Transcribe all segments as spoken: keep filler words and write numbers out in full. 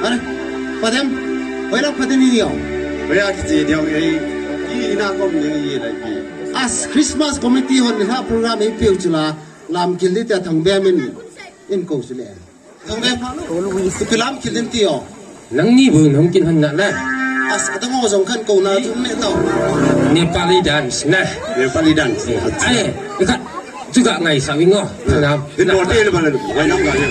Are, padem, hoilang padem ni dio. Hoiya kiti dio ei, i ina kom ni i lai pi. As Christmas committee hon ha program ei peu chula, lam kil ni tia thang be min, in ko chule. Thang be pa lo. Ipi lam kil din tio. Nangni bu nang kin han na la. As adang o jong khan ko na chun ne tao. Nepali dance na. Nepali dance. Ai, ka, juga ngai sa wingo. Nam. Din mo te le ba le. Wai nam ga le.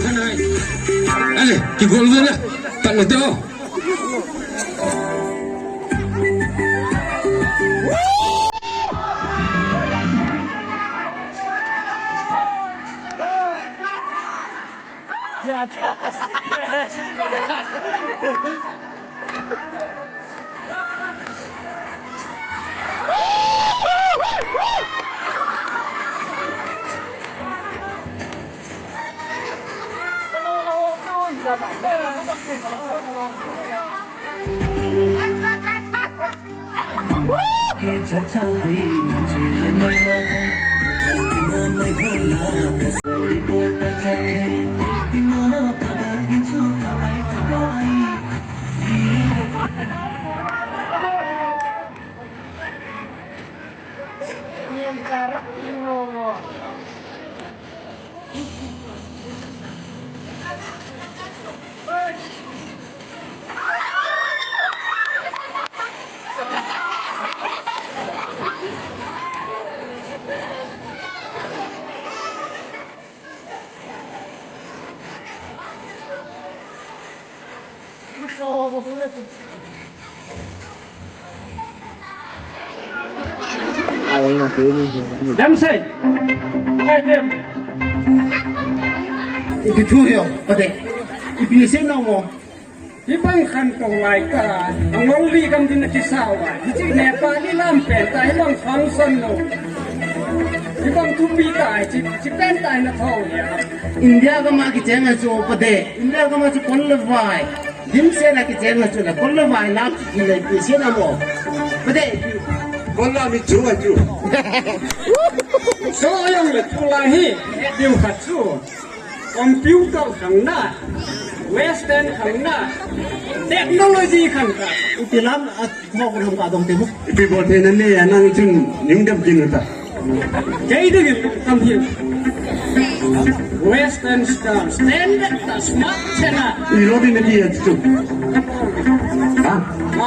Kanai. Ale, kigol na. Talo to. Damsel. Ipi thu hio, pate. Ipi se na mo. Hibang khantou lai ta, angol li gam din a kisau a. Hiche Nepali lam pen ta, hibang function lo. Hibang thupi ta, hiche, hiche pen ta hina thou hia. India gam a kicheng a chu pate. India gam a chu kol le vai. Dimset a kicheng a chu la kol le vai lam chu kile pi se na mo. Pate. Kol la mi chu a chu. So ayong le chu la hi. Diu khat chu. Computer khang na, Western khang na, technology khang ka. Ipi lam a thok lam ka dong te mu. Ipi bol the na le ya nang chun ning dam kin ta. Kei de kam hi. Western style, standard ta smart chena. I lo di na di ya chu. Ha?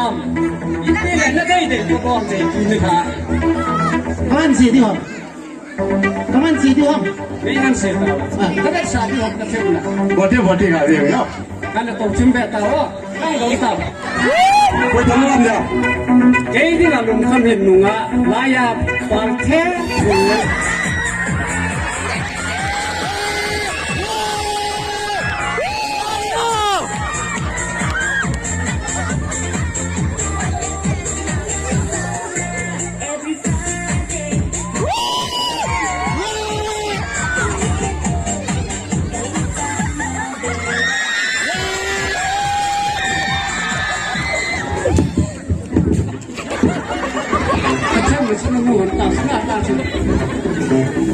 Am. Ipi le na kei de bol de ni ha. Kan si di ho. Kaman si di hom. Ni kan si ta. Ah. Ka bet sa di hom ka chim na. Bote, bote ka di hom. Kan to chim bet ta ho. Kan do ta. Koi ta lum da. Kei di na lum kan hin nunga. Laya pal the.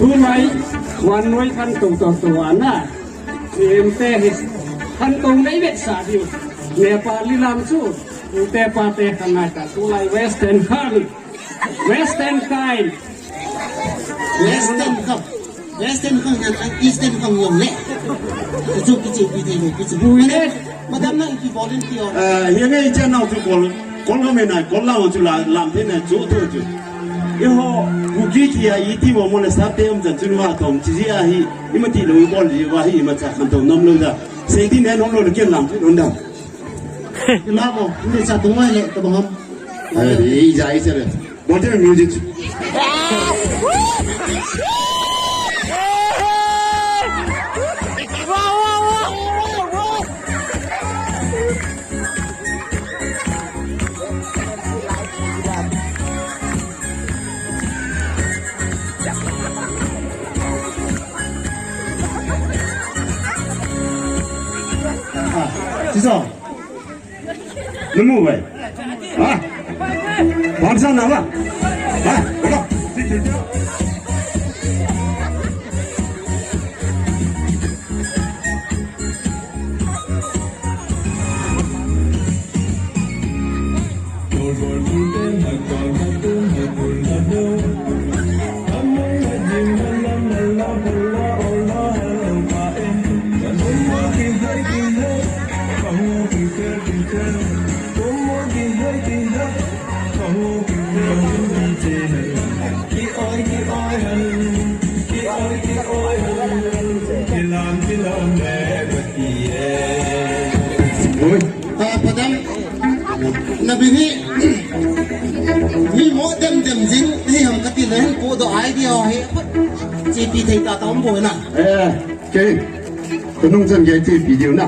Tulai, wan noi khantou tou tou ana. Em te hi khantou nei vet sa diu. Nepali lam chu. Te pa te khangai ta. Tulai Western khan. Western time. Western cup. Western cup yang kan Eastern cup yang le. Chu kichi pi te kichi. Buine. Madam na ipi volunteer. Eh, yang ngai channel chu kol. Kol ka me na, kol la chu la, lam the na chu to chu. Iho, Kuki ki a iti wa mo le sa te um jan chu wa tom chi ji a hi. Ima ti lo bol ji wa hi ima cha kan to nom lo da. Sei ti ne nom lo le ken lam chu don da. Ima ko, ni sa to wa le to bang ham. Eh, i ja i se le. Bote music. Ah, sisa. Nemu bai. Ha? Bangsa na ba? Ha? Bro. Sisi. Nabini, mi mo dem dem jing, ni ham kati na hin ko do idea ho hi. Chepi thei ta ta um bo na. Eh, kei, khonung chan kei chepi diu na.